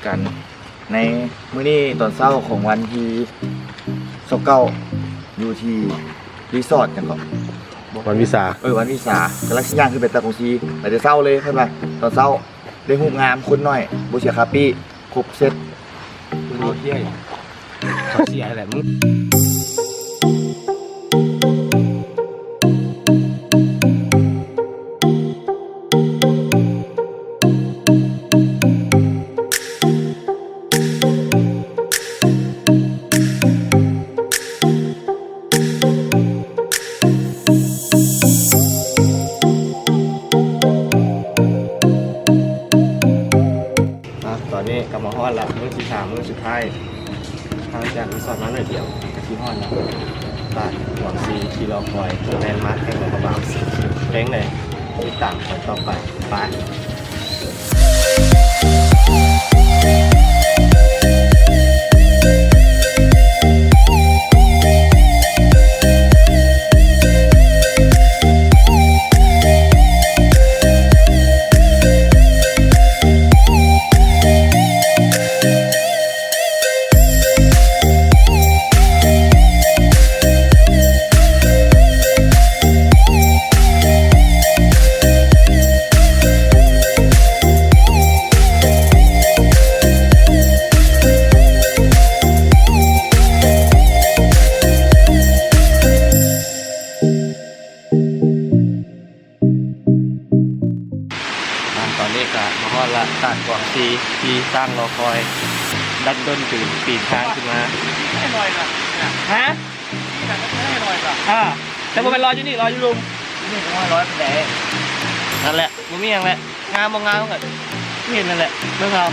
ກັນໃນມື້ນີ້ຕອນເຊົ້າຂອງວັນທີຊາວເກົ້າ ຢູ່ທີ່ຣີສອດຫຍັງເກາະ ວັນວິສາ ເອີ ວັນວິສາ ກຳລັງຊິຍ່າງຂຶ້ນໄປຕາກອງຊີ ໄປແຕ່ເຊົ້າເລີຍ ເພິ່ນວ່າຕອນເຊົ້າໄດ້ຮູບງາມ ຄົນໜ້ອຍ ບໍ່ເສຍຄ່າປີ້ ຄົບເຊັດ. ເຂົາເສຍ ເຂົາເສຍແຫຼະ ມຶງ. ອ່ະ ຕອນນີ້ກໍມາຮອດລະ ມື້ທີສາມ ມື້ສຸດທ້າຍ ຫ່າງຈາກຣີສອດມາໜ້ອຍດຽວກໍຊິຮອດລະ ຕາດກວາງຊີທີ່ລໍຄອຍ ແລນມາກແຫ່ງລາວພະບາງ. ເປັນຈັ່ງໃດ ຕິດຕາມກັນຕໍ່ໄປ ໄປ. ອ່າ ຕອນນີ້ກໍມາຮອດລະ ຕາດກວາງຊີທີ່ຊ່າງລໍຄອຍ ດັ້ນດົນປີນ ປີນທາງຂຶ້ນມາ. ຮະ? ອ່າ ແຕ່ບໍ່ແມ່ນລໍຢູ່ນີ້ ລໍຢູ່ລຸ່ມ. ຢູ່ນີ້ກໍຮ້ອຍປານໃດ. ນັ້ນແຫຼະ ບໍ່ມີຫຍັງແຫຼະ. ງາມບໍ່ງາມກໍເຫັນນັ້ນແຫຼະ ເບິ່ງເອົາ.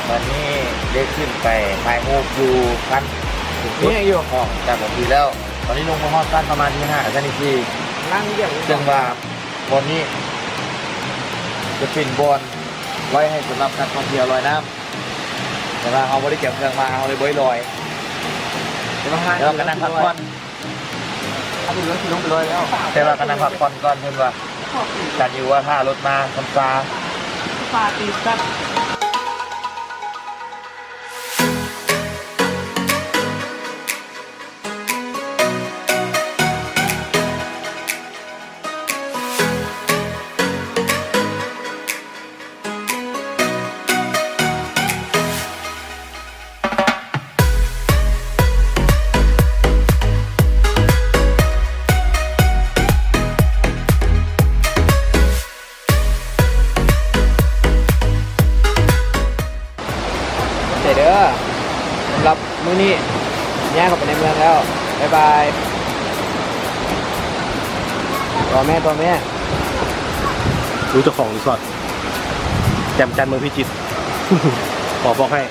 ຕອນນີ້ໄດ້ຂຶ້ນໄປຖ່າຍຮູບຢູ່ຂັ້ນສູງສຸດ ນີ້ຢູ່ ຂອງຕາກອງຊີແລ້ວ. ຕອນນີ້ລົງມາຮອດຊັ້ນປະມານທີຫ້າ ກັບຊັ້ນທີສີ່ ນັ່ງຢຽບ ເຊິ່ງວ່າບ່ອນນີ້ຈະເປັນບ່ອນໄວ້ໃຫ້ສຳລັບນັກທ່ອງທ່ຽວລອຍນ້ຳ. ແຕ່ວ່າເຮົາບໍ່ໄດ້ກຽມເຄື່ອງມາ ເຮົາເລີຍບໍ່ໄດ້ລອຍ ແຕ່ວ່າ ແຕ່ວ່າກໍນັ່ງພັກຜ່ອນ ເຮົາໄປເລື່ອງທີ່ລົງໄປລອຍແລ້ວ ແຕ່ວ່າກໍນັ່ງພັກຜ່ອນກ່ອນ ເພິ່ນວ່າ ກັນຢູ່ວ່າຖ້າລົດມາຊ້າໆ. ຂອບໃຈເດີ ສຳລັບມື້ນີ້ ຍ້າຍເຂົ້າໄປໃນເມືອງແລ້ວ. ບາຍບາຍ ຕໍ່ແມ່ ຕໍ່ແມ່. ຮູ້ເຈົ້າຂອງຣີສອດ ແຈ່ມຈັນເມືອງພິຈິດ ຂໍບອກໃຫ້. ຂ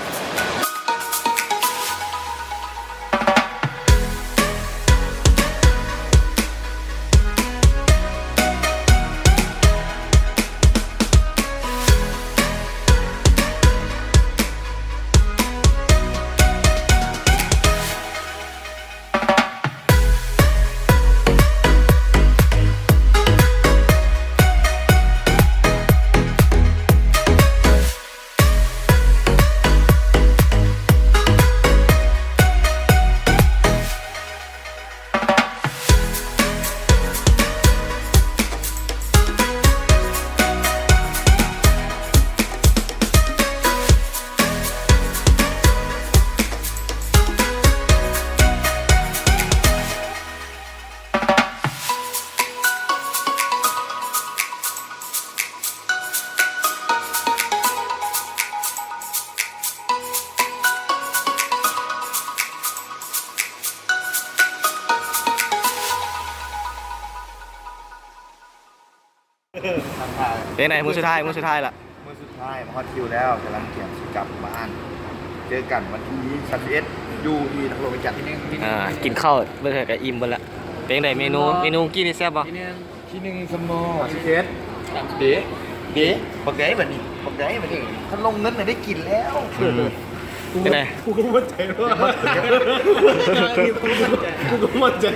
ເປັນໃດ ມື້ສຸດທ້າຍ ມື້ສຸດທ້າຍລະ ມື້ສຸດທ້າຍ ມາຮອດຄິວແລ້ວ ກຳລັງກຽມຊິກັບບ້ານ. ເຈີກັນວັນທີສາມສິບເອັດ ຢູ່ທີ່ນະຄອນຫຼວງວຽງຈັນ. ອ່າ ກິນເຂົ້າເບິ່ງກະອີ່ມເບິດລະ. ເປັນໃດເມນູ ເມນູກີ້ນີ້ແຊບບໍ່? ທີໜຶ່ງ ສາມສິບເອັດ ເດ ເດ ບັກໃດບັດນີ້ ບັກໃດບັດນີ້ ຄັນລົງເງິນນະໄດ້ກິນແລ້ວ. ອືມ ເປັນໃດ? ກູກໍໝົດໃຈແລ້ວ ກູກໍໝົດໃຈ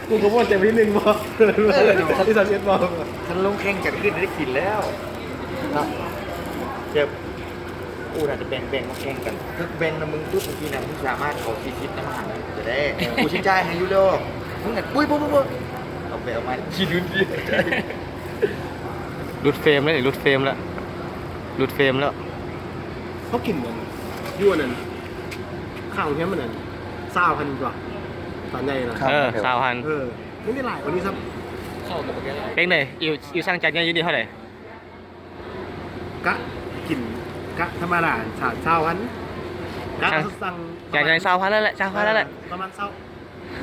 ກູກໍໝົດໃຈ ວັນທີໜຶ່ງບໍ່? ເອີ ວັນທີສາມສິບເອັດບໍ່? ຄັນລົງແຂ່ງກັນຂຶ້ນໄດ້ກິນແລ້ວເນາະ. ເຈັບ ກູໜ້າຈະແບ່ງ ແບ່ງມາແຂ່ງກັນ ແບ່ງນຳມຶງປຸບ ເມື່ອກີ້ນະ ມຶງສາມາດເອົາສີ່ສິບນຳຫານະ ຈະໄດ້ ກູຊິຈ່າຍໃຫ້ຢູ່ດອກ. ມຶງນັ້ນ ອຸ້ຍ ບໍ່ ບໍ່ ບໍ່ ເອົາໄປເອົາມາຂີ້ດຸນດີ. ຫຼຸດເຟຣມແລ້ວນີ້ ຫຼຸດເຟຣມແລ້ວ ຫຼຸດເຟຣມແລ້ວ. ເຮົາກິນອັນ ຢູ່ອັນນັ້ນ ຂ້າງໂຮງແຮມມັນນັ້ນ ຊາວພັນກວ່າ ຈານໃຫຍ່ນະ. ເອີ ຊາວພັນ ເອີ ຍັງໄດ້ຫຼາຍກວ່ານີ້ຊ້ຳ. ເປັນໃດ ອີ່ ອີ່ສັ່ງຈານໃຫຍ່ຢູ່ນີ້ເທົ່າໃດ? ກະກິນ ກະທຳມະດາ ຊາວ ຊາວພັນ ກະສັ່ງ ຈານໃຫຍ່ຊາວພັນແລ້ວແຫຼະ ຊາວພັນແລ້ວແຫຼະ ເອີ ປະມານຊາວ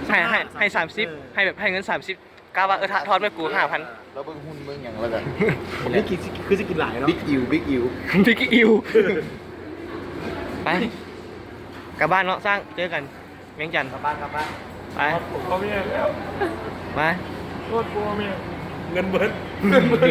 ໃຫ້ ໃຫ້ ໃຫ້ສາມສິບ ເອີ ໃຫ້ແບບ ໃຫ້ເງິນສາມສິບ ກະວ່າ ເອີ ຖ້າທອນໃຫ້ກູຫ້າພັນ. ລາວເບິ່ງຫຸ່ນເບິ່ງຫຍັງແລ້ວກະ ນີ້ຄືຊິ ຄືຊິກິນຫຼາຍເນາະ ບິກອິວ ບິກອິວ ບິກອິວ. ໄປ ກັບບ້ານເນາະ ສ້າງ ເຈີກັນວຽງຈັນ ກັບບ້ານ ກັບບ້ານ ໄປ. ຮອດຜົວເມຍແລ້ວ ໄປ ຮອດຜົວເມຍ ເງິນເບິດ ເງິນເບິດ.